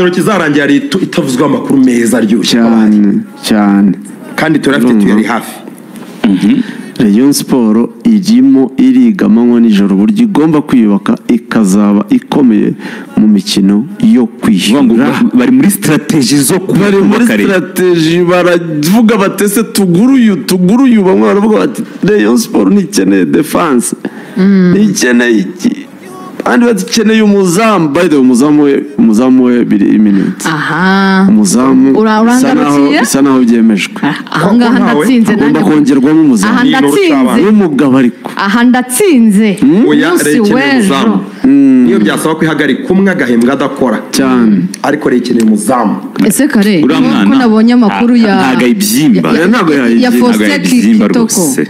Kiganiro kizarangira ari itavuzweho amakuru meza aryoshye. Cyane cyane. Kandi turafite, tuyari hafi. Rayon Sport irimo iriga amanywa nijoro uburyo igomba kwiyubaka ikazaba ikomeye mu mikino yo Kuvuga ngo kwishyura. Bari muri strategy zo Bari muri kubaka Rayon. strategy, baravuga batese tugure uyu, tugure uyu. Bamwe baravuga bati Rayon Sport ntikeneye defense, ntikeneye iki, abandi bati ikeneye umuzamu. By the way, umuzamu we biri imminent. Aha. Umuzamu bisa naho Urangarukiye? bisa naho byemejwe. Ahangaha Ko ntawe ndatsinze Agomba nanjye. kongerwamo umuzamu Aha Ni ndatsinze. w'umugabo ariko. Aha ndatsinze. Oya, Umunsi Rayon ikeneye w'ejo. umuzamu, niyo byasaba kwihagarika umwe agahembwa adakora, Cyane. ariko Rayon ikeneye umuzamu. Ese kare Uriya ko mwana nabonye amakuru ya ntago ayibyimba. Oya, ntago yayibyimba. Ya Faustin Ntago yayibyimba Kitoko rwose.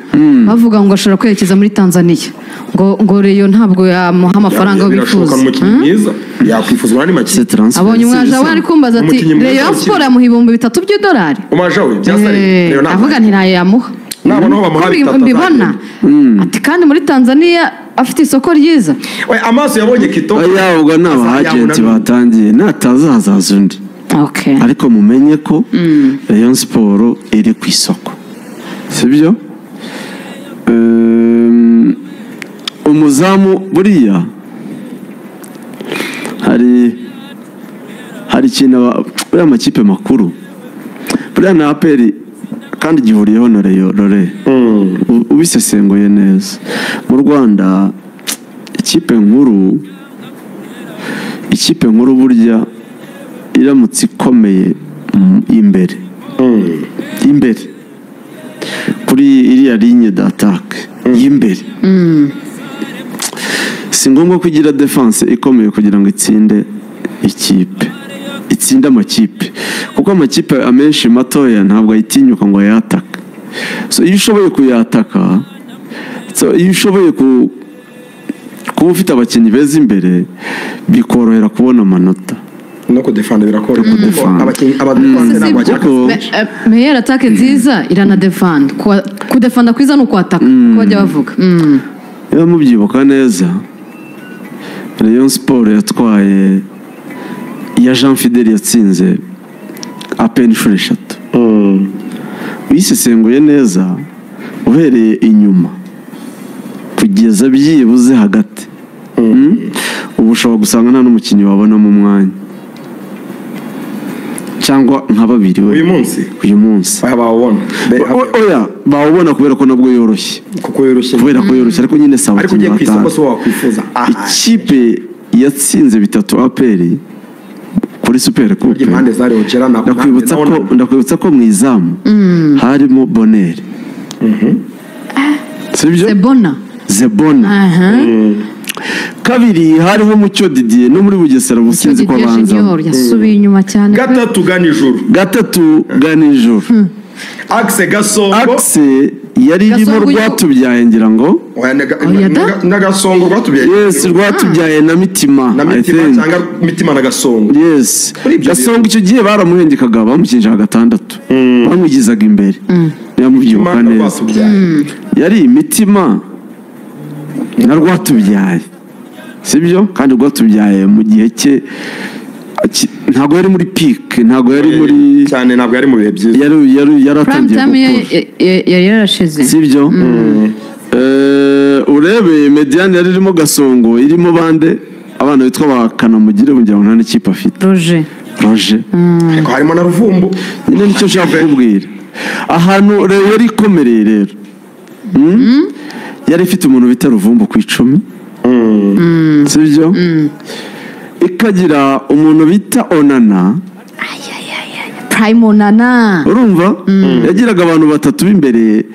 bavuga ngo ashobora kwerekeza muri Tanzania, ngo Rayon ntabwo yamuha amafaranga Birashoboka, bifuza. ni umukinnyi mwiza, yakwifuzwa n'andi makipe. Se transfer Abonye umwaje we ari kumbaza ati Umukinnyi mwiza Rayon ukina. Sport yamuha $3000. Umaje we byasare Rayon ntabwo Avuga nti ntayo yamuha. Nabona aho bamuha Ko bitatu mbibona azagenda. ati kandi muri Tanzania afite isoko ryiza. Oya, amaso yabonye Kitoko Oya, ubwo ni aba agent batangiye, nataza hazaza undi. Ariko mumenye ko Rayon Sport iri ku isoko, sibyo? Umuzamu buriya hari ikintu buriya amakipe makuru, buriya na APR kandi gihuriyeho na Rayon rore. Ubisesenguye neza, mu Rwanda ikipe nkuru burya iramutse ikomeye imbere kuri iriya ligne d'attaque y'imbere, si ngombwa ko igira defense ikomeye kugira ngo itsinde ikipe, itsinde amakipe, kuko amakipe amenshi matoya ntabwo ayitinyuka ngo ayatake. So iyo ushoboye kuyataka, so iyo ushoboye kuba ufite abakinnyi beza imbere, bikorohera kubona amanota. No kudefanda birakoroha kuko Kudefanda. abakinnyi abadefanda ntabwo bajya Meilleure attaque nziza iranadefanda. Kudefanda kwiza ni ukwataka, uko bajya bavuga. Niba mubyibuka neza, Rayon Sport yatwaye iya Jean Fidel yatsinze APR inshuro eshatu. Uyisesenguye neza uhereye inyuma kugeza byibuze hagati, Ubu ushobora gusanga nta n'umukinnyi wabonamo umwanya cyangwa nka babiri we. Uyu munsi? Uyu munsi. Oya, bawubona. Oya, bawubona kubera ko nabwo yoroshye. Kuko yoroshye. Kubera ko yoroshye, ariko nyine si Ariko abakinnyi ugiye ku isoko batanu. si wowe wakwifuza. Aha. Ikipe yatsinze bitatu APR kuri Super Coupe, Impande zari Ojera na ndakwibutsa na ko ndakwibutsa ko mu izamu harimo Bonere, sibyo? Zebona. Zebona. Aha. Kabiri hariho Mucyo Didier, no muri Bugesera businzi ko Didier abanza. Junior yasubiye inyuma cyane. Gatatu Ganijuru. Gatatu Ganijuru. Axe Gasongo. Axe yari irimo Gasongo Rwatubyaye, ngira ngo. Oya, Oya da. na Gasongo, Rwatubyaye. Yes, Rwatubyaye na Mitima. Na I Mitima think. cyangwa Mitima na Gasongo. Yes. Muri ibyo Gasongo icyo gihe baramuhengekaga, bamukinjaga gatandatu, bamugizaga imbere, niba mubyibuka Mitima na neza. Rwatubyaye. Yari Imitima na Rwatubyaye, sibyo? Kandi Rwatubyaye mu gihe cye ntabwo yari muri peak, ntabwo yari muri Cyane, ntabwo yari mu bihe byiza. Yari Prime yaratangiye time ye gukura. Yari yarashize. Sibyo? Urebe médiane yari irimo Gasongo, irimo bande, abana bitwa ba Kanamugire, kugira ngo nta n'ikipe afite. Roger. Roger. Ariko harimo na Ruvumbu. Nyine nicyo nshaka kukubwira, ahantu rero yari ikomereye rero, Yari ifite umuntu bita Ruvumbu ku 10, sibyo? Ikagira umuntu bita Onana. Prime Onana. Urumva yagiraga abantu batatu b'imbere: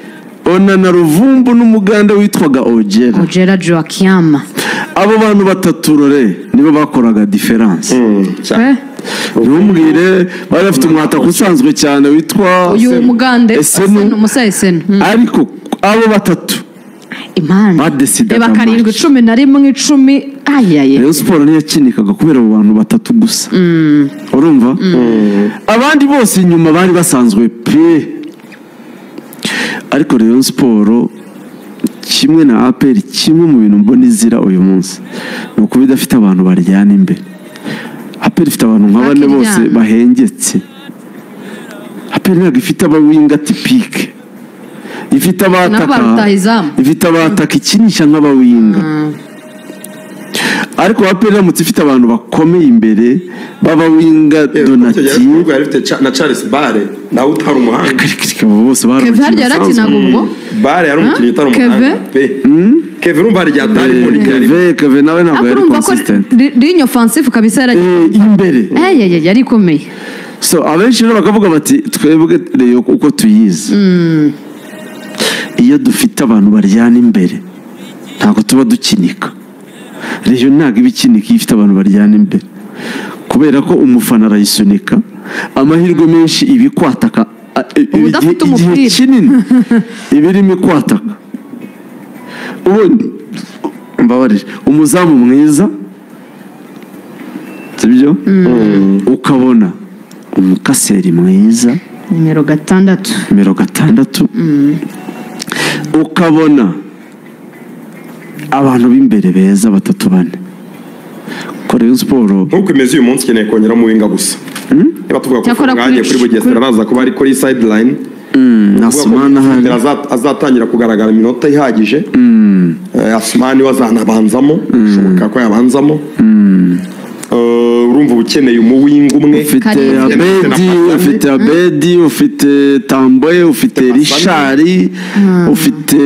Onana, Ruvumbu n'Umuganda witwaga Ojera. Ojera Joaquim. Abo bantu batatu rore nibo bakoraga différence. Cyane. Ntumbwire, bari bafite umwataka usanzwe cyane witwa Uyu Mugande. Esenu. Esenu, Musa Esenu. Ariko abo batatu Impande badesidaga reba karindwi, match. 11, 10, ayaye. Rayon Sport ntiyakinikaga kubera abo bantu batatu gusa. Urumva abandi bose inyuma bari basanzwe pe. Ariko Rayon Sport kimwe na APR, kimwe mu bintu mbona izira uyu munsi ni ukuba idafite abantu baryana imbere. APR APR ifite abantu nka bane bose bahengetse. APR ntabwo ifite abawinga typique, ifite abataka, ifite abataka ikinisha nk'abawinga. Ariko APR iramutse ifite abantu bakomeye imbere b'abawinga Donati na Charles Bare nawe utari umuhanga. Bose barakinaga ubwo Bare yari umukinnyi utari umuhanga pe. Kevin urumva hari atari muri Kevin nawe ntabwo yari consistent. Ligne offensive kabisa yari imbere. Yari ikomeye. So abenshi rero bakavuga bati twebwe Rayon uko tuyizi, iyo dufite abantu baryana imbere ntabwo tuba dukinika. Rayon ntabwo iba ikinika iyo ifite abantu baryana imbere, kubera ko umufana arayisunika, amahirwe menshi ibikwataka igihe kinini ibirimo ikwataka. Ubundi mbabarire, umuzamu mwiza sibyo, ukabona umukaseri mwiza nimero 6, ukabona abantu b'imbere beza 3 4. Ko Rayon Sport nkuko imeze uyu munsi ikeneye kongera mu winga gusa. Niba tuvuga ko mwagiye kuri Bugesera araza kuba ari kuri sideline, Asumani ahari azatangira kugaragara iminota ihagije. Asumani wazanabanzamo, bishoboka ko yabanzamo. Urumva ukeneye umuwinga umwe. Ufite Abedi, ufite Tamboye, ufite Rishari, ufite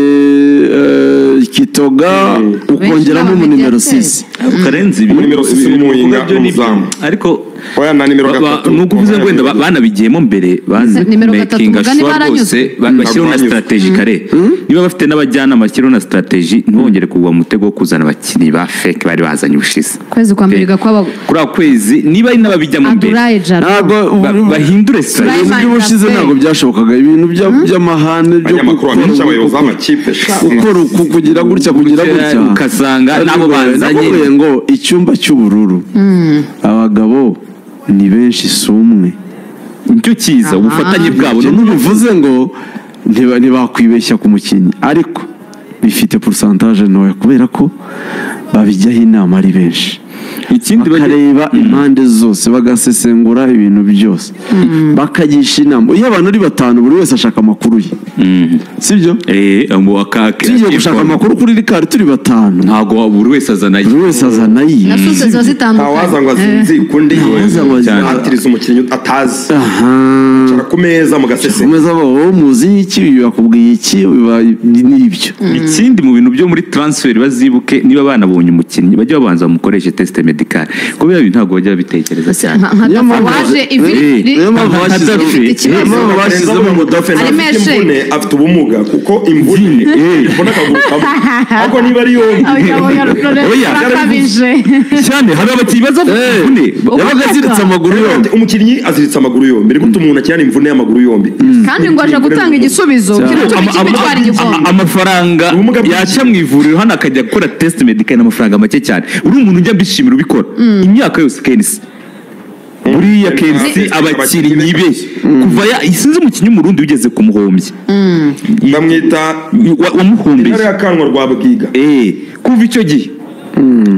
Kitoga, ukongeramo mu nimero 6. Karenzi nimero 6 n'umuwinga n'umuzamu. Ariko oya na nimero 3 nuko uvuze ngo wenda banabigiyemo mbere makinga sure rwose bashyiraho na strategy kare. Niba bafite n'abajyanama bashyiraho na strategy, ntibongere kugwa mu mutego wo kuzana abakinnyi ba fake bari bazanye ubushize. Kwezi kwa mbere gakwaba kuri kwezi niba ari n'ababijyamo mbere ntabwo bahindure strategy. Ubushize ntabwo byashobokaga, ibintu by'amahane byo gukora kugira gutya kugira gutya, ukasanga nabo bazanye ngo icyumba cy'ubururu abagabo ni benshi si umwe. Nicyo cyiza ubufatanye bwabo. Ntibivuze ngo ntibakwibeshya ku mukinnyi, ariko bifite pourcentage ntoya kubera ko babijyaho inama ari benshi. Ikindi bakareba impande zose, bagasesengura ibintu byose, bakagisha inama. Iyo abantu ari 5 buri wese ashaka amakuru ye, sibyo? Tugiye gushaka amakuru kuri Rikari turi 5, ntabwo buri wese azana ye, buri wese azana ye. Na source ziba zitandukanye. Ntawaza ngo azinzi kundi atiriza umukinnyi atazi. Cara ku meza mugasesengura. Ku meza bo muzi iki, bakubwiye iki, n'ibyo. Ikindi mu bintu byo muri transfer bazibuke, niba banabonye umukinnyi bajye babanza bamukoreshe test medical, kubera ibintu ntabwo bajya babitekereza cyane. Nka waje ivi bashyizemo umudafe imvune, afite ubumuga kuko imvune imvune akaguru kamwe, ariko niba ari yombi cyane hari abakinnyi baza imvune yabaga aziritse amaguru yombi. Umukinnyi aziritse amaguru yombi, ni gute umuntu akina imvune y'amaguru yombi kandi ngo aje gutanga igisubizo kiratuma ikipe itwara igikombe? Amafaranga yaca mu ivuriro hano akajya gukora test medical n'amafaranga make cyane. Uri umuntu ujya mbishimira ubikora imyaka yose Kenisi, buriya Kenisi abakinnyi be kuva sinzi umukinnyi w'Umurundi wigeze kumuhombya, bamwita wamuhombeje intare y'akanwa rwa Bwiga. Kuva icyo gihe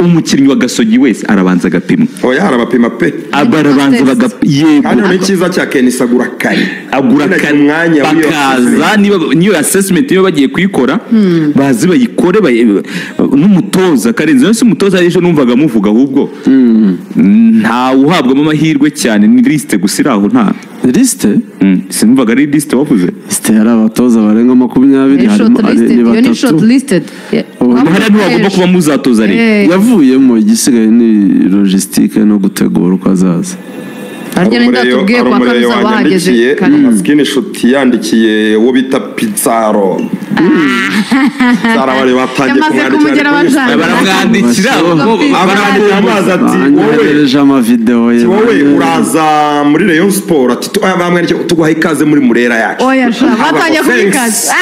umukinnyi wa Gasogi wese arabanza agapimwa. Oya arabapima pe, abarabanza bagapima. Kandi ni cyiza cya Kenisi agura kare, agura kare umwanya bakaza niba niyo assessment niba bagiye kuyikora bazi bayikore n'umutoza Karenzi. Nose umutoza ejo numvaga muvuga ahubwo nta uhabwamo amahirwe cyane, ni liste gusa iraho nta liste. Sinumvaga ari liste wavuze. Liste yari abatoza barenga 20 harimo ni short listed. Hari n'uwagomba kuba muzatoza rero yavuyemo, igisigaye ni logistique no gutegura uko azaza. Hari wanyandikiye screenshot yandikiye uwo bita Pizarro. Pizarro bari batangiye kumwandikira, baramwandikira baramwandikira ati wowe amavideo ye, wowe uraza muri Rayon Sport, ati bamwandikiye tuguha ikaze muri Murera yacu. Oya sha batangiye kubikaza.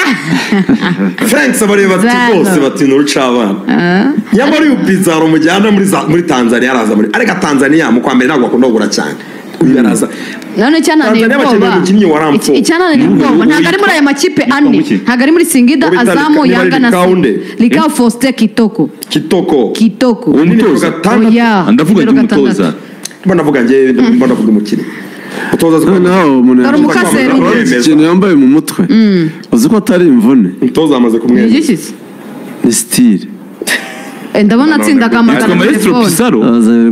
Thanks abari bati bose bati nuruca abana. Nyamara uyu Pizarro mujyana muri Tanzania araza muri, ariko Tanzania mu kwa mbere ntabwo akunda kugura cyane. Uyaraza None cyananiye ubwoba. Icyananiye ubwoba ntabwo ari muri aya makipe ane, ntabwo ari muri Singida, Azamu, Yanga na Likao Faustin Kitoko. Kitoko. Kitoko. Umutoza. Ndavuga ndi umutoza. Mbona navuga nge mbona navuga umukinnyi. Utoza no ikintu yambaye mu mutwe uzi ko atari imvune umutoza amaze kumwemeza ni style ndabona atsinda akamagana Maestro Pizarro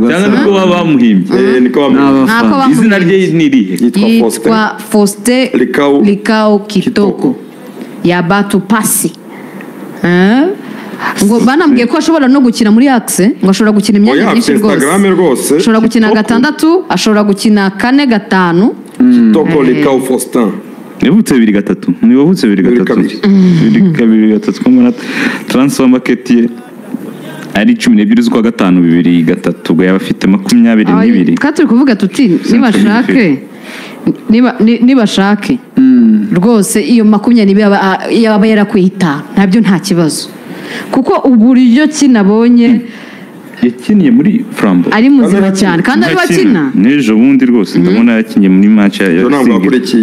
cyangwa niko baba bamuhimbye niko bamuhimbye izina rye ni irihe yitwa Faustin Likao Kitoko ya Batu Pasi ngo banambwiye ko ashobora no gukina muri axe ngo ashobora gukina imyanya myinshi rwose ashobora gukina gatandatu ashobora gukina 4 5 Kitoko Likao Faustin yavutse 2003 ni wavutse 2003 2003 ko mbona transfer market ye ari 12 z'ukwa gatanu 2003 ubwo yaba afite 22 ka turi kuvuga tuti nibashake nibashake rwose iyo 22 yaba yarakwita ntabyo nta kibazo kuko uburyo kinabonye yakiniye muri Flambeau ari muzima cyane kandi ari bakina n'ejo bundi rwose ndabona yakinye muri match ya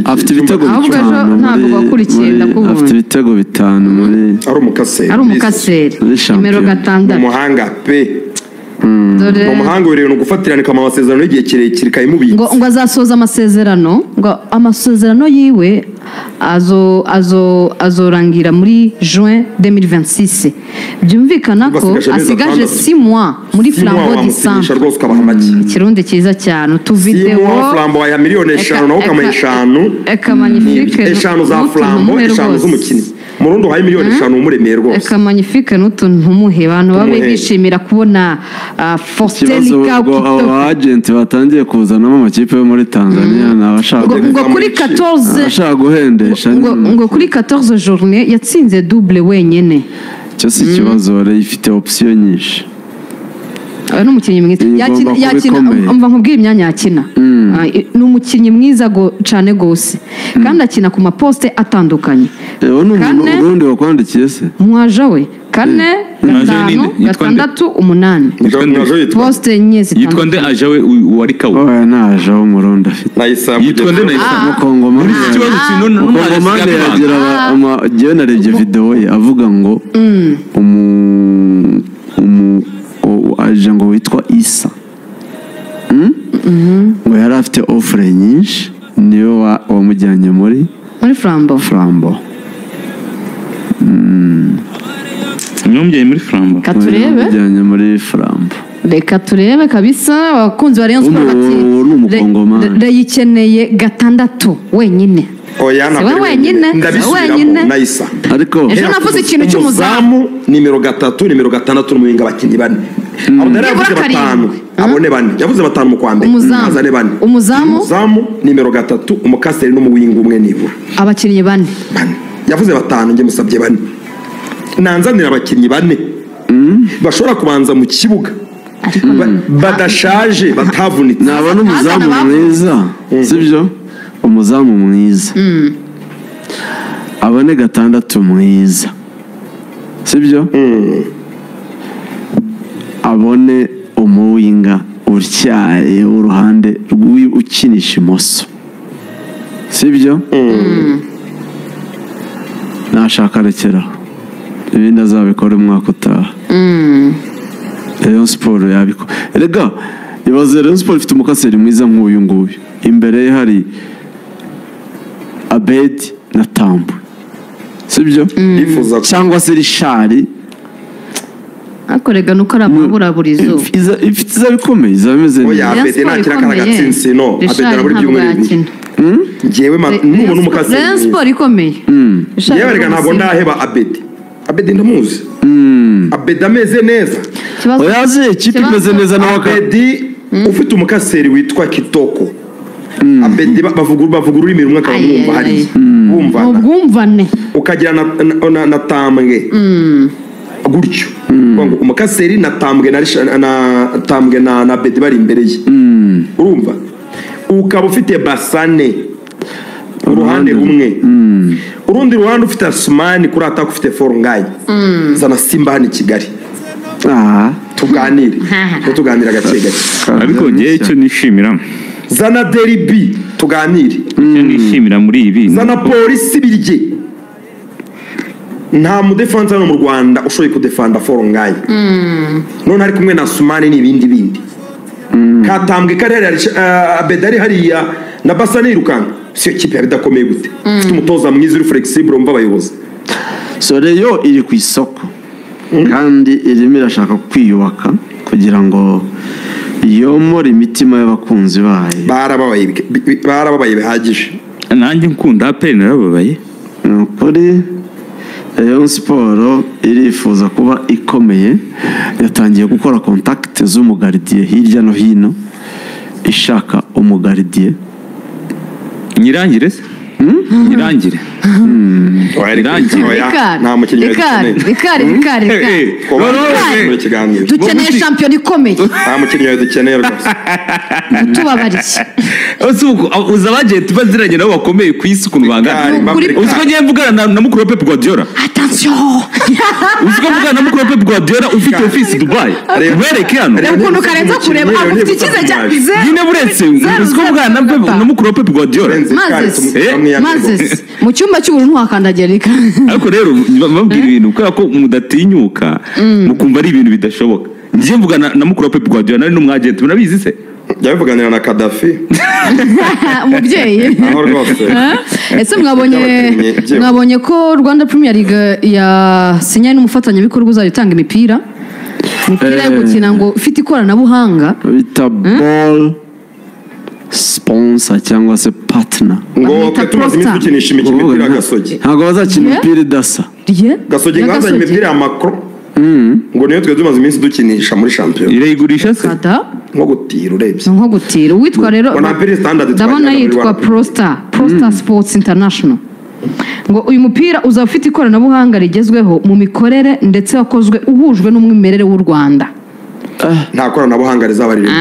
afite ibitego bitanu ntabwo wakurikiye ndakubona afite ibitego bitanu muri ari umukaseri nimero 6 umuhanga pe umuhanga ureba gufatirana amasezerano y'igihe kirekire kayimubitse ngo azasoza amasezerano ngo amasezerano yiwe azorangira muri juin 2026 byumvikana ko asigaje 6 mois muri Flambeau du Centre ikirundi cyiza cyane utuvideo 6 mois Flambeau ya miliyoni 5 naho kama 5 eka magnifique 5 za Flambeau 5 z'umukinnyi murundi uhaye miliyoni 5 umuremeye rwose eka magnifique n'utuntu ntumuhe abantu babe bishimira kubona Faustin Likao Kitoko agent batangiye kuzanamo amakipe yo muri Tanzania nabashaka ngo kuri 14 ashaka guhendesha ngo kuri 14 journée yatsinze double wenyene cyo si ikibazo ifite option nyinshi ni umukinnyi mwiza yakina umva nkubwira imyanya yakina ni umukinnyi mwiza cyane gose kandi akina ku maposte atandukanye ni urundi wakwandikiye se mwaje we 4 5 6 8 poste enye zitandukanye yitwa nde aje we wari kawo oya naje wo murundi afite yitwa nde nayisa mukongomani mukongomani yagira ama jewe narebye video ye avuga ngo aje ngo witwa Isa ngo yari afite offre nyinshi niwe wamujyanye muri Flambeau nyumbyeye muri Flambeau katurebe mujyanye muri Flambeau reka turebe kabisa abakunzi ba Rayon Sports bati reyikeneye 6 wenyine oya na wenyine ndabisubiramo nayisa ariko ejo navuze ikintu cy'umuzamu nimero 3 nimero 6 n'umuhinga abakinnyi bane Abdara yavuze batanu abone bane yavuze batanu mu kwa mbere azane bane umuzamu nimero 3 umukaseri n'umuwinga umwe nibura abakinnyi bane yavuze batanu nge musabye bane nanzanira abakinnyi bane bashobora kubanza mu kibuga badashaje batavunitse nabona umuzamu mwiza sibyo umuzamu mwiza abone 6 mwiza sibyo abone umuwinga utyaye uruhande ukinisha imoso sibyo nashaka rekeraho ibindi azabikora umwaka utaha Rayon Sport yabiko erega ibaze Rayon Sport ifite umukaseri mwiza nk'uyu nguyu imbere ye hari Abed na Tambo sibyo cyangwa se Richard akorega nuko araburaburizo ifite izabikomeye izameze oya Abed nta kira gatsinsi no Abed arabura ibyumweru bibiri ngewe nubona umukaseri Rayon Sport ikomeye yewe rega ntabwo ndaheba Abed Abed ndamuzi Abed ameze neza oyaze ikipe imeze neza nawe Abed ufite umukaseri witwa Kitoko Abed bavuga ururimi rumwe akamwumva hariya bumvana ubwumvane ukagira na Tambwe gutyo ngo umukaseri na Tambwe na Tambwe na Abed bari imbere ye urumva ukaba ufite Basane uruhande rumwe urundi ruhande ufite Asumani kuri ataka ufite Forungayi zana Simba hano i Kigali tuganire tuganira gake gake ariko ngewe icyo nishimira zana Derby tuganire icyo nishimira muri ibi zana polisi birye nta mudefansa hano mu Rwanda ushoboye kudefanda Forungayi none ari kumwe na Asumani n'ibindi bindi Katambwe kari hariya Bedari hariya na Basane yirukanka si yo kipe yabidakomeye gute ufite umutoza mwiza uri flexible umva abayobozi. So Rayon iri ku isoko kandi irimo irashaka kwiyubaka kugira ngo yomore imitima y'abakunzi bayo. Barababaye bihagije. Nanjye nkunda APR narababaye. Ni ukuri Rayon Sport irifuza kuba ikomeye, yatangiye gukora contact z'umugaridiye hirya no hino ishaka umugaridiye. Nyirangire se? Nyirangire. Nyirangire. Nta mukinnyi dukeneye. Dukeneye shampiyona ikomeye. Nta mukinnyi dukeneye rwose. Tubabariye. Uza abagenti baziranye nabo bakomeye ku isi ukuntu bangana. Uzi ko ngiye mvugana na mukuru wa Pep Guardiola. Attention. Uzi ko mvugana na mukuru wa Pep Guardiola ufite office Dubai. Ubereke hano. Ukuntu karenza kureba afite ikize cya nyine buretse. Uzi ko mvugana na mukuru wa Pep Guardiola. Mazes mu cyumba cy'ubuntu ntiwakandagira reka. Ariko rero babwira ibintu kubera ko mudatinyuka mukumva ari ibintu bidashoboka. Ngiye mvugana na mukuru wa Pep Guardiola nari n'umwagenti murabizi se? Yabivuganira na Gaddafi. Umubyeyi. Aho rwose. Ese mwabonye ko Rwanda Premier League yasinye n'umufatanyabikorwa uzajya utanga imipira? Imipira yo gukina ngo ifite ikoranabuhanga. Bita ball sponsor cyangwa se partner. Ngo tumaze iminsi dukinisha imipira Gasogi. Ntabwo bazakina imipira idasa. Gasogi ngazanye imipira ya Macron. Ngo niyo twe tumaze iminsi dukinisha muri shampiyona. Irayigurisha se? Nko gutira urebye. Nko gutira. Uwitwa rero ndabona yitwa Prostar Sports International. Ngo uyu mupira uzaba ufite ikoranabuhanga rigezweho mu mikorere ndetse wakozwe uhujwe n'umwimerere w'u Rwanda. Nta koranabuhanga rizaba ririmo.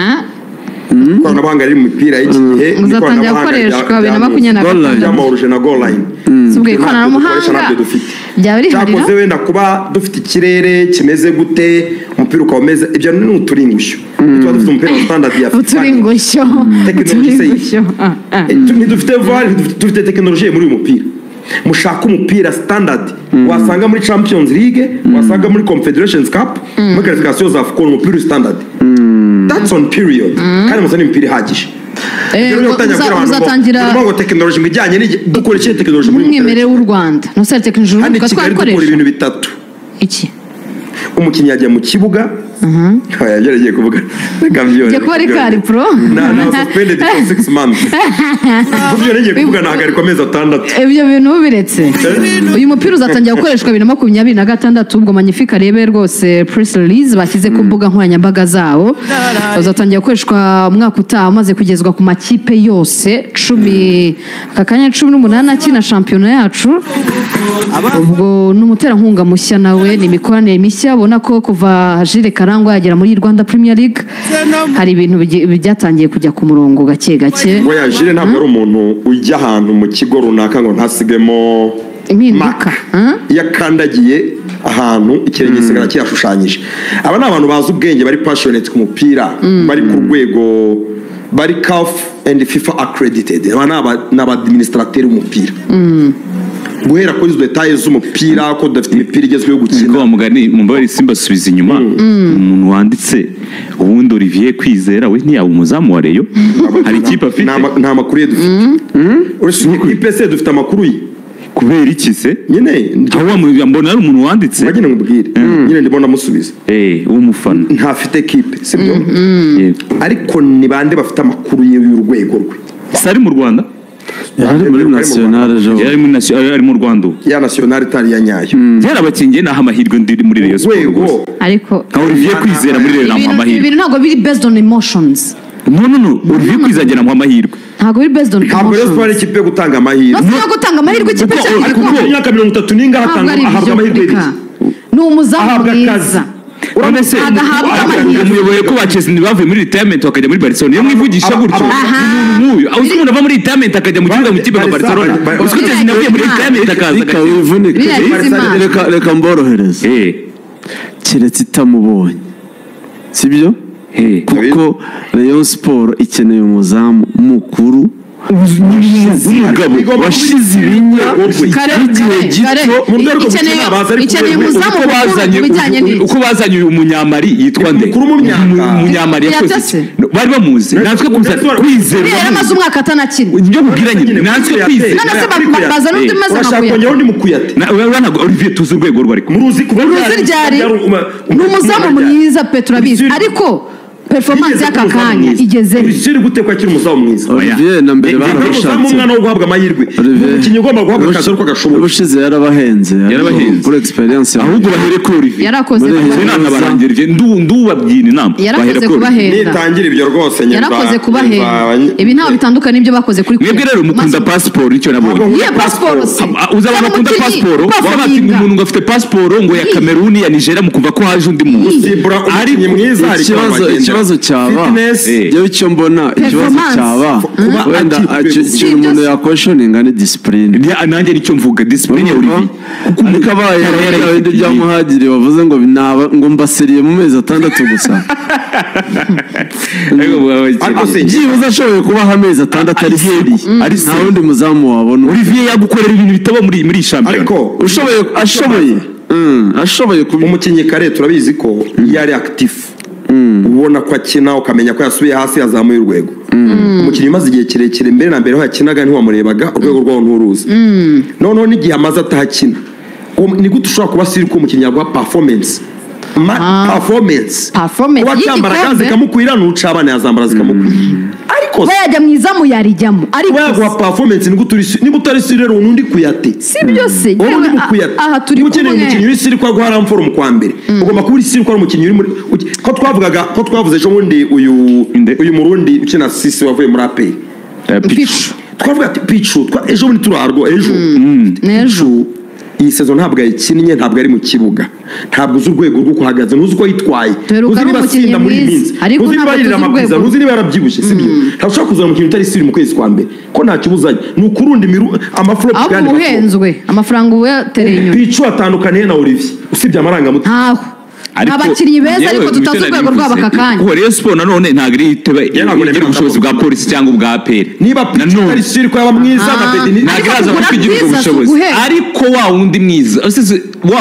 Ikoranabuhanga riri mu mipira y'iki gihe uzatangira gukoreshwa 2025 byamahuruje na goal line. Subwe ikoranabuhanga byaba riharira. Cyakoze wenda kuba dufite ikirere kimeze gute umupira ukaba umeze ibyo ni uturingushyo. Tuba dufite umupira wa standard ya FIFA. Uturingushyo. Uturingushyo. Ntidufite VAR, dufite technologie muri uyu mupira. Mushaka umupira standard wasanga muri Champions League, wasanga muri Confederations Cup, muri qualification za AFCON umupira standard. That's on period. Kandi musani imipira ihagije. Uzatangira ngo technology mujyanye dukoreshe technology muri umwimerere w'u Rwanda. No se technology y'u Rwanda twakoresha ibintu bitatu. Iki? Umukinnyi yagiye mu kibuga. Yagerageje kuvuga. Reka mbyore. Jya kuba ari kari pro. Na suspended for 6 months. Kubyo ngiye kuvuga nahagarikwa amezi 6. Ibyo bintu biretse. Uyu mupira uzatangira gukoreshwa 2026 ubwo Magnifique arebe rwose press release bashyize ku mbuga nkoranyambaga zabo. Uzatangira gukoreshwa umwaka utaha umaze kugezwa ku makipe yose 10 akakanya 18 akina shampiyona yacu. Ubwo n'umuterankunga mushya nawe ni imikoranire mishya ubona ko kuva Jules Karangwa yagera muri Rwanda Premier League hari ibintu byatangiye kujya ku murongo gake gake. Oya Jules ntabwo ari umuntu ujya ahantu mu kigo runaka ngo ntasigemo impinduka. Yakandagiye ahantu ikirenge gisigara kiyashushanyije. Aba ni abantu bazi ubwenge bari passionate ku mupira, bari ku rwego, bari CAF and FIFA accredited. Aba ni aba administrateur b'umupira. Guhera kuri izo details z'umupira ko dufite imipira igezweho gukina. Ko mugani mumbabari Simba subiza inyuma umuntu wanditse ubundi Olivier Kwizera we ntiyaba umuzamu wa Rayon. Hari ikipe afite nta makuru ye dufite. Uretse IPC dufite amakuru ye. Kubera iki se? Nyine aho mbona ari umuntu wanditse. Nyine ngubwire. Nyine ndibona musubiza. Uwo mufana ntafite kipe sibyo? Ariko ni bande bafite amakuru ye y'urwego rwe? Sari mu Rwanda? Yari muri national ejo. Yari muri national ari mu Rwanda. Ya national itari ya nyayo. Yari abakingiye naho amahirwe ndi muri Rayon Sports. Ariko Olivier Kwizera muri Rayon naho amahirwe. Ibintu ntabwo biri based on emotions. No Olivier Kwizera naho amahirwe. Ntabwo biri based on emotions. Ntabwo Rayon Sports ikipe yo gutanga amahirwe. No gutanga amahirwe ikipe cyane. Kuko imyaka 30 ninga hatanga ahabwa amahirwe. Ni umuzamu mwiza. None se umuyoboye ko ba Chelsea bavuye muri retirement bakajya muri Barcelona iyo mwivugisha gutyo nk'uyu aho umuntu ava muri retirement akajya mu kibuga mu kipe nka Barcelona uziko Chelsea navuye muri retirement akaza reka reka mborohereze keretse itamubonye sibyo kuko Rayon Sport ikeneye umuzamu mukuru Umugabo washize ibinya igihe gito. Ikeneye umuzamu mukuru. Uko bazanye uyu munyamari yitwa nde? Umunyamari yakoze bari bamuzi natwe kwizera yari amaze umwaka atanakina. Ibyo mubwira nyine natwe kwizera. None se bazana undi maze urashaka kongera undi mukuyate. Ntabwo Olivier tuzi urwego rwe ariko muruzi kuba ryari ni umuzamu mwiza pe turabizi ariko performance y'aka kanya igeze Olivier gute ko akiri umuzamu mwiza. Olivier na mbere barabashatse umwana wo guhabwa amahirwe umukinnyi ugomba guhabwa akazi ariko agashoboye. Ubushize yarabahenze kuri experience ahubwo bahere kuri Olivier yarakoze kubarangira ndubabwira inama yarakoze kubahenda nitangira ibyo rwose nyine yarakoze kubahenda ibi ntaho bitandukanye n'ibyo bakoze kuri mwebwe rero mukunda passport icyo nabonye iye passport se uza abantu bakunda passport baba umuntu ngo afite passport ngo ya Cameroon ya Nigeria mukumva ko haje undi muntu ariko mwiza ikibazo cyaba yewe icyo mbona ikibazo cyaba wenda ikintu umuntu yakweshoninga ni discipline. Nanjye nicyo mvuga discipline ya Olivier ariko abaye ibindi bya Muhadjiri bavuze ngo ngo mbaseriye mu mezi 6 gusa byibuze ashoboye kubaha amezi 6 ari seri nta wundi muzamu wabona. Olivier yagukorera ibintu bitaba muri shampiyona ariko ashoboye umukinnyi kare turabizi ko yari active ubona ko akina ukamenya ko yasubiye hasi yazamuye urwego. Umukinnyi umaze igihe kirekire mbere na mbere aho yakinaga ntiwamurebaga urwego rwawo nturuzi. Noneho n'igihe amaze atahakina ni gute ushobora kuba siri ko umukinnyi yaguha performance performance kuba cyambara gaze kamukwira nuca abana yazambara zikamukwira ariko we yajya mu izamu yarijyamo ariko yaguha performance ni gute niba utari siri rero undi kuyate si byose aha turi kumwe umukinnyi uri siri kwa guha ramforo mu kwa mbere ugomba kuba uri siri kwa umukinnyi uri muri ko twavugaga ko twavuze ejo bundi uyu murundi ukina sisi wavuye muri APR Pichu twavuga ati Pichu ejo bundi turarwo ejo n'ejo iyi saison ntabwo yayikinnye ntabwo ari mu kibuga ntabwo uzi urwego rwo kuhagaze ntuzi uko yitwaye ntuzi niba asinda muri iyi minsi ntuzi niba yirira amabwiriza ntuzi niba yarabyibushye sibyo ntabwo ushobora kuzana umukinnyi utari siri mu kwezi kwa mbere ko nta kibuzanye ni ukurundi amaflop kandi uhenzwe amafaranga ubu yatereye inyuma. Pichu atandukaniye na Olivier usibye amarangamutima ntaho abakinnyi beza ariko tutazi urwego rwabo aka kanya. Kuko Rayon Sport nanone ntabwo iri igira ubushobozi bwa polisi cyangwa ubwa APR. Niba Pichu ari siri ko yaba mwiza na Bedi ntabwo iraza kugira ubwo bushobozi ariko wa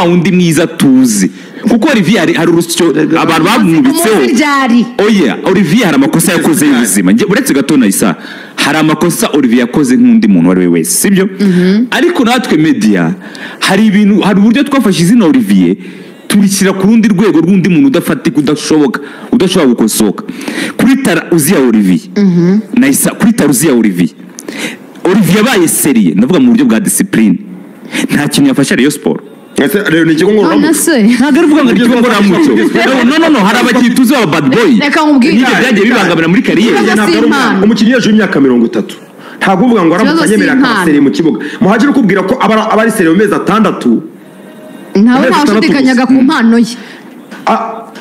wundi mwiza tuzi kuko Olivier hari urusyo abantu bamwubitseho. Oya Olivier hari amakosa yakoze y'ubuzima uretse gato na Isa hari amakosa Olivier yakoze nk'undi muntu wari we wese sibyo ariko natwe media hari ibintu hari uburyo twafashe izina Olivier turishyira ku rundi rwego rw'undi muntu udafatika udashoboka udashobora gukosoka kuri tara uziya Olivier na Isa kuri tara uziya Olivier Olivier yabaye seriye ndavuga mu buryo bwa discipline nta kintu yafasha Rayon Sport. Ese rero ni ikigo ngororamuco ntabwo ari uvuga ngo ikigo ngororamuco no hari abakinnyi tuzi ba bad boy reka nkubwire nibyo byagiye bibangamira muri kariyeri. Umukinnyi hejuru y'imyaka 30 ntabwo uvuga ngo aramutse anyemera akaba seriye mu kibuga Muhadjiri ukubwira ko aba ari seriye mu mezi 6 ntawe ntawushidikanyaga ku mpano ye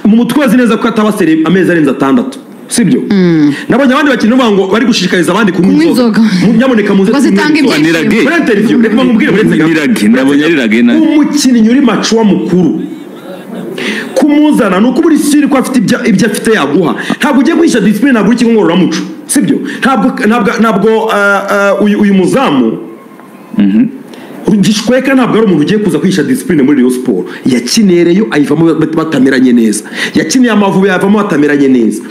mu mutwe azi neza ko ataba seriye amezi arenze 6 sibyo nabonye abandi bakinnyi bavuga ngo bari gushishikariza abandi kunywa inzoga nyamuneka muze zitanga ibyishimo muri interview reka nkubwire umukinnyi uri macuwa mukuru kumuzana nuko uri siri ko afite ibyo afite yaguha ntabwo ugiye guhisha discipline ntabwo uri ikigo ngororamuco sibyo ntabwo uyu muzamu Gishweka ntabwo ari umuntu ugiye kuza kwihisha discipline muri Rayon Sport yakiniye Rayon ayivamo batameranye neza yakiniye Amavubi yavamo batameranye neza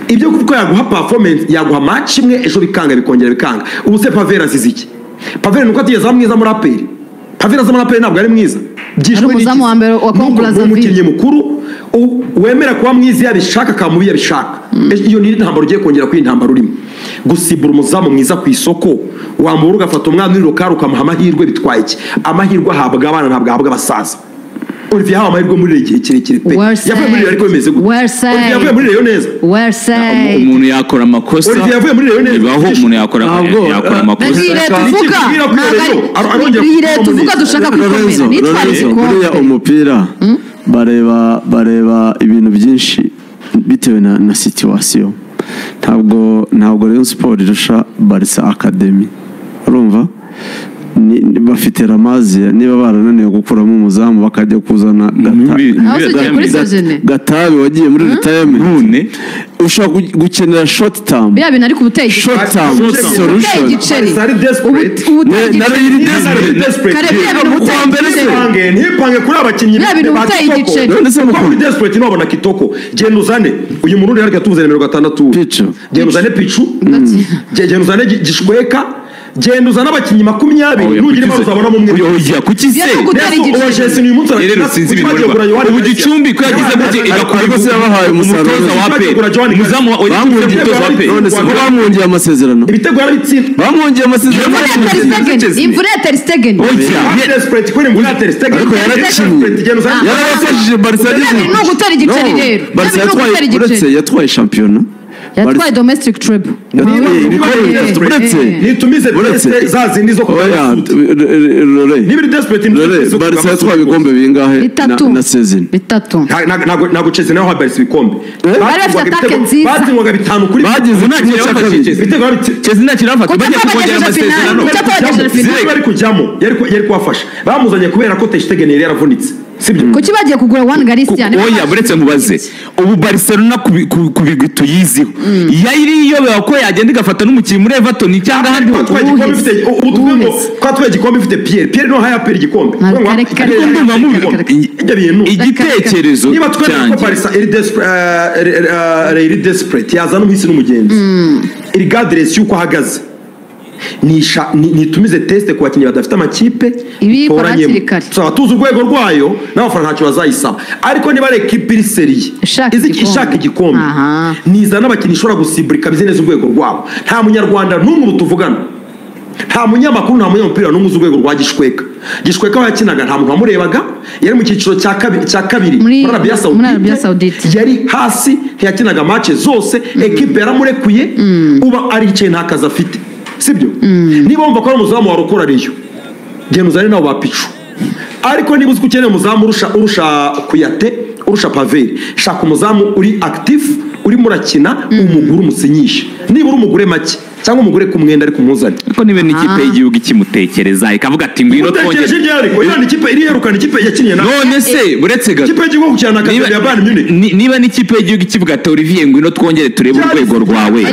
ibyo kuko yaguha performance yaguha match imwe ejo bikanga bikongera bikanga ubu se Pavera azize iki Pavera nuko atigeze mwiza muri APR Pavera aza muri APR ntabwo ari mwiza byishwe n'umuzamu wa mbere wa Congo Brazzaville umukinnyi mukuru wemera kuba mwiza yabishaka akamubi yabishaka iyo ni intambara ugiye kongera kuri intambara urimo gusibura umuzamu mwiza ku isoko wambura ugafata umwana uri rukara ukamuha amahirwe bitwaye iki amahirwe ahabwa abana ntabwo ahabwa abasaza Olivier yahawe amahirwe muri igihe kirekire pe yavuye muri Rayon ariko bimeze gute Olivier yavuye muri Rayon neza umuntu yakora amakosa Olivier yavuye muri Rayon neza bibaho umuntu yakora amakosa tuvuga dushaka kwikomera nitware buriya umupira bareba ibintu byinshi bitewe na situation ntabwo Rayon Sport irusha Barca Academy urumva Bafite Ramazia niba barananiwe gukuramo umuzamu bakajya kuzana Gatabe wagiye muri retirement ushobora gukenera short term biya bintu ariko ubuteye short term solution ntipange kuri abakinnyi ba Kitoko kuri desperate nabona Kitoko genda uzane uyu murundi ariko yatubuze nimero 6 Pichu genda uzane Pichu genda uzane Gishweka genda uzana abakinnyi 20 nugira impamvu uzabona mumwe oya kuki se rero sinzi ibintu ubu Gicumbi ko yagize gute igakora ariko se yabahaye umusaruro wa pe umuzamu wa none se bamwongeye amasezerano ibitego yarabitsinda bamwongeye amasezerano imvura ya Ter Stegen ariko yarakinnye yarabafashije Barca no gutera igiceri rero Barca yatwaye yatwaye shampiyona yatwaye domestic trip nitumize teste za zindi zo oya nibiri desperate Barca yatwaye ibikombe bingahe na season bitatu ntago Chelsea nayo Barca ibikombe bari bafite atake nziza batsindwaga 5 kuri bagize Chelsea nta kintu bafata bagiye kongera amasezerano bari kujyamo yari kubafasha bamuzanye kubera ko Ter Stegen yari yaravunitse sibyo kuki bagiye kugura Juan Garcia oya buretse nkubaze ubu Barcelona ku bigwi tuyiziho yari iyobewe ko yagenda igafata n'umukinnyi muri Everton cyangwa ahandi twatwaye igikombe ifite Pierre no haya Pierre igikombe igitekerezo niba twemera ko Barca iri desperate yazana umuhisi n'umugenzi irregardless y'uko ahagaze nitumize teste ku bakinnyi badafite amakipe tuzaba tuzi urwego rwayo n'abafana ntacyo bazayisaba ariko niba ari ekipe iri seriye ishaka igikombe nizana abakinnyi ishobora gusimburika bizi neza urwego rwabo nta munyarwanda n'umwe ubu tuvugana nta munyamakuru nta munyamupira n'umwe uzi urwego rwa Gishweka Gishweka aho yakinaga nta muntu wamurebaga yari mu cyiciro cya kabiri muri Arabia Saudite yari hasi ntiyakinaga match zose ekipe yaramurekuye uba aricaye nta kazi afite sibyo niba wumva ko ari umuzamu warokora ariyo genda uzane nabo ba Pichu ariko niba uzi ko ukeneye umuzamu urusha Kuyate urusha Paveri shaka umuzamu uri active urimo urakina umugure umusinyishe nibura umugure make cyangwa umugure ku mwenda ariko umuzane ariko niba n'ikipe y'igihugu ikimutekereza ikavuga ati ngwino twongere iriya ikipe iriherukana ikipe yakinnye na none se buretse gato ikipe y'igihugu cyane na ya Bayern Munich niba n'ikipe y'igihugu ikivuga ati Olivier ngwino twongere turebe urwego rwawe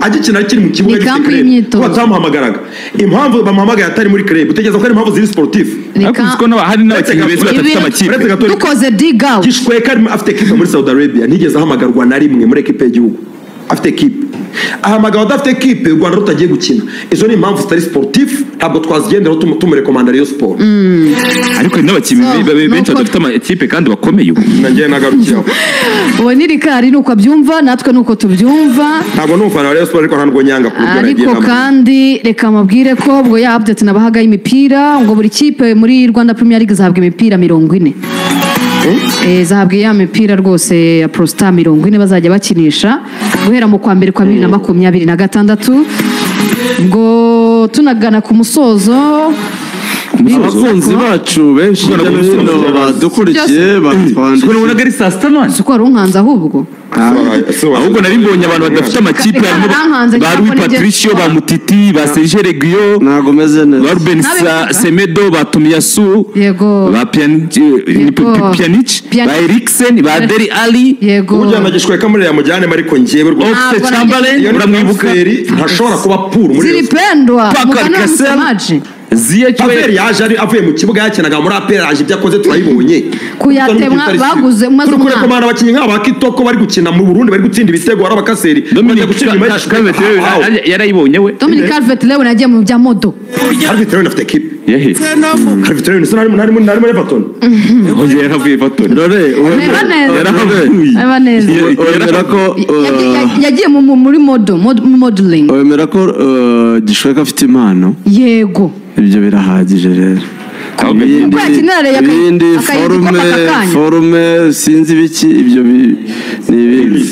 agikina akiri mu kibuga gifite batamuhamagaraga impamvu bamuhamagaye atari muri club utekereza ko ari impamvu ziri sportif ariko uzi ko hari n'abakinnyi beza badafite amakipe dukoze dig out Gishweka afite ekipe muri Saudi Arabia ntigeze ahamagarwa na rimwe muri ekipe y'igihugu afite ekipe ahamagawe adafite ekipe u Rwanda rutagiye gukina izo ni impamvu zitari sportif ntabwo twazigenderaho tumurekomanda Rayon Sport ariko hari n'abakinnyi benshi badafite amakipe kandi bakomeye ubu nagiye nagarukiyeho ubu ni Rikari nuko abyumva natwe nuko tubyumva ntabwo ni umufana wa Rayon Sport ariko ntabwo nyanga ku buryo nagiye ariko kandi reka mabwire ko ubwo ya update nabahaga y'imipira ngo buri kipe muri Rwanda Premier League zahabwa imipira 40 zahabwa ya mipira rwose ya Prostar 40 bazajya bakinisha guhera mu kwa mbere kwa 2026 ngo tunagana ku musozo abakunzi bacu benshi hirya no hino badukurikiye batwandikiye ubonaga ari saa sita none si uko wari unkanze ahubwo ahubwo nari mbonye abantu badafite amakipe harimo ba Rui Patricio ba Mutiti ba Serge Reguillo ntabwo meze neza ba Ruben Semedo ba Tomiyasu ba Pjanic ba Eriksen ba Dele Alli yego ujyana Gishweka muri ya mujyane ariko njyewe rwose Oxlade Chamberlain uramwibuka ntashobora kuba pur muri zilipendwa Paco Alcacer Paveri yaje ari avuye mu kibuga yakinaga muri APR aje ibyo akoze turabibonye kuyatemwa baguze umaze umwaka turi kureka abakinnyi nk'aba Kitoko bari gukina mu Burundi bari gutsinda ibitego ari abakaseri Dominic yarayibonye we Dominic Calvert-Lewin yagiye mu bya modo Calvert-Lewin afite equipe yehe Calvert-Lewin se nari muri Everton oye yaravuye Everton reba neza wemera ko yagiye muri modo modeling wemera ko Gishweka afite impano yego ibyo birahagije rero ibindi forume sinzi ibiki ibyo ni ibindi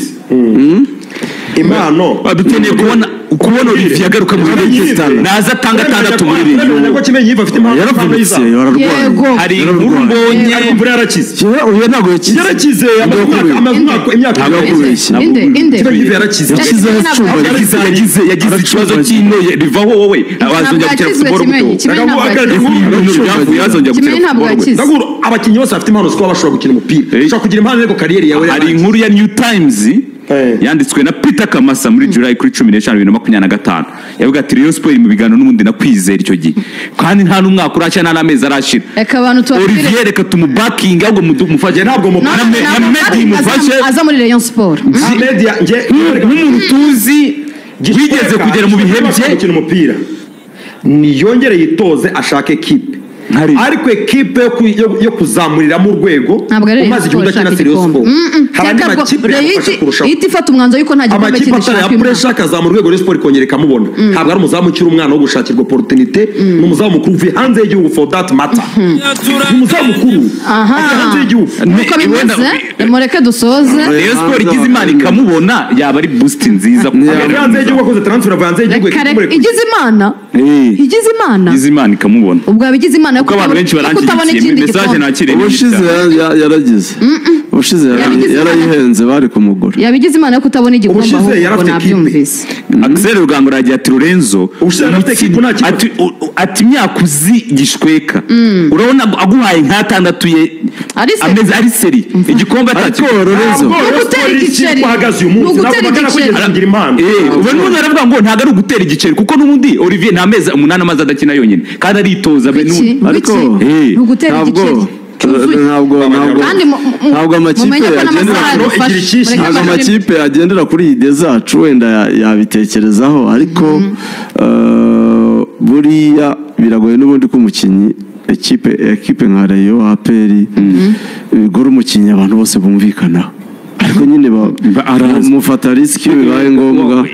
impano dukeneye kubona Kubona Olivier agaruka muri Rayon naza atanga 6 muri Rayon. Ko Kimenyi Yves afite impano yaravunitse yararwaye. Hari inkuru mbonye ariko imvura yarakize. Oya ntabwo yakize. Yarakize amaze imyaka Inde Kimenyi Yves yarakize. Yagize ikibazo cy'ino rivaho wowe wazongera gukina football gute? Kimenyi ntabwo yakize. Abakinnyi bose bafite impano ziko bashobora gukina umupira. Ushobora kugira impano ariko kariyeri yawe. Hari inkuru ya New Times yanditswe na Peter Kamasa muri July kuri 15 2025. Yavuga ati Rayon Sport mu biganiro n'ubundi nakwizera icyo gihe. Kandi nta n'umwaka urashya nta n'amezi arashira. Reka abantu tubabwire. Olivier reka tumubakinga ahubwo mumufashe ntabwo na Medi mufashe aza muri Rayon Sport. Medi nge nk'umuntu tuzi wigeze kugera mu bihe bye gukina umupira. Niyongere yitoze ashake equipe. Ariko ekipe yo kuzamuriramo urwego umaze igihe udakina Rayon Sport. Hari andi makipe yagufasha kurushaho. Ihita ifata umwanzuro yuko nta gikombe kindi ishaka. Amakipe atari ya akazamura urwego Rayon Sport ikongera ikamubona. Ntabwo ari umuzamu ukiri umwana wo gushakirwa opportunité, ni umuzamu mukuru uvuye hanze y'igihugu for that matter. Ni umuzamu mukuru hanze y'igihugu. Nuko bimeze, mureke dusoze. Rayon Sport igize Imana ikamubona yaba ari boost nziza. Hanze y'igihugu akoze transfer hanze y'igihugu. Igize Imana. Igize Imana. Igize Imana ikamubona. Ubwo yabigize Imana kuko abantu benshi baranshyigikiye message nakiriye ubushize yaragize ubushize yarayihenze bari kumugura yabigize Imana yo kutabona igikombe ahubwo nabyumvise. Axel Rugangura yagiye ati Lorenzo ati imyaka uzi Gishweka urabona aguhaye nka 6 ye ameze ari seri igikombe atacyo Lorenzo ugutera igiceri ubu n'ubundi aravuga ngo ntabwo ari ugutera igiceri kuko n'ubundi Olivier nta mezi 8 amaze adakina yonyine kandi aritoza ariko ntabwo amakipe agendera kuri ide zacu wenda yabitekerezaho ariko buriya biragoye n'ubundi ko umukinnyi ekipe nka Rayon APR igura umukinnyi abantu bose bumvikanaho ariko nyine mufata risiki bibaye ngombwa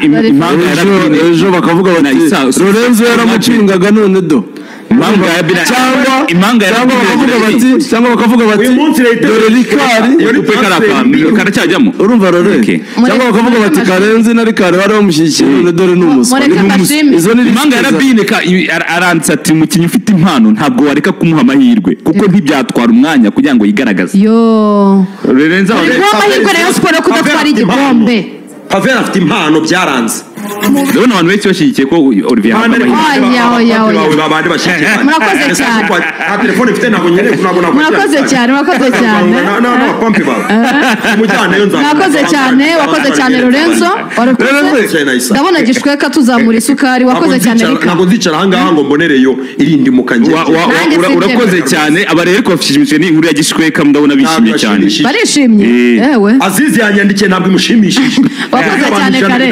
ejo bakavuga bati Lorenzo yaramucingaga none do cyangwa bakavuga bati dore Rikari karacyajyamo urumva rore cyangwa bakavuga bati Karenzi na Rikari bari bamushyigikiye none dore ni umuswa. Impanga ya Rabine aranditse ati umukinnyi ufite impano ntabwo wareka kumuha amahirwe kuko ntibyatwara umwanya kugira ngo yigaragaze. Yo Lorenzo amahirwe Rayon Sport yo kudatwara igikombe. Pavel afite impano byaranze. Ndabona abantu benshi bashyigikiye ko Olivier Murakoze cyane. Nta telefone mfite ntabwo nyine ntabwo Murakoze cyane, murakoze cyane. N'abapampe bawe. Murakoze cyane, wakoze cyane Lorenzo. Warakoze. Ndabona Gishweka tuzamura isukari, wakoze cyane Rika. Ntabwo nzicara aha ngaha ngo mbonereyo irindi mukange. Urakoze cyane. Aba rero bashimishijwe n'inkuru ya Gishweka ndabona bishimye cyane. Barishimye. Yewe. Azizi yanyandikiye ntabwo imushimishije. Wakoze cyane Kare.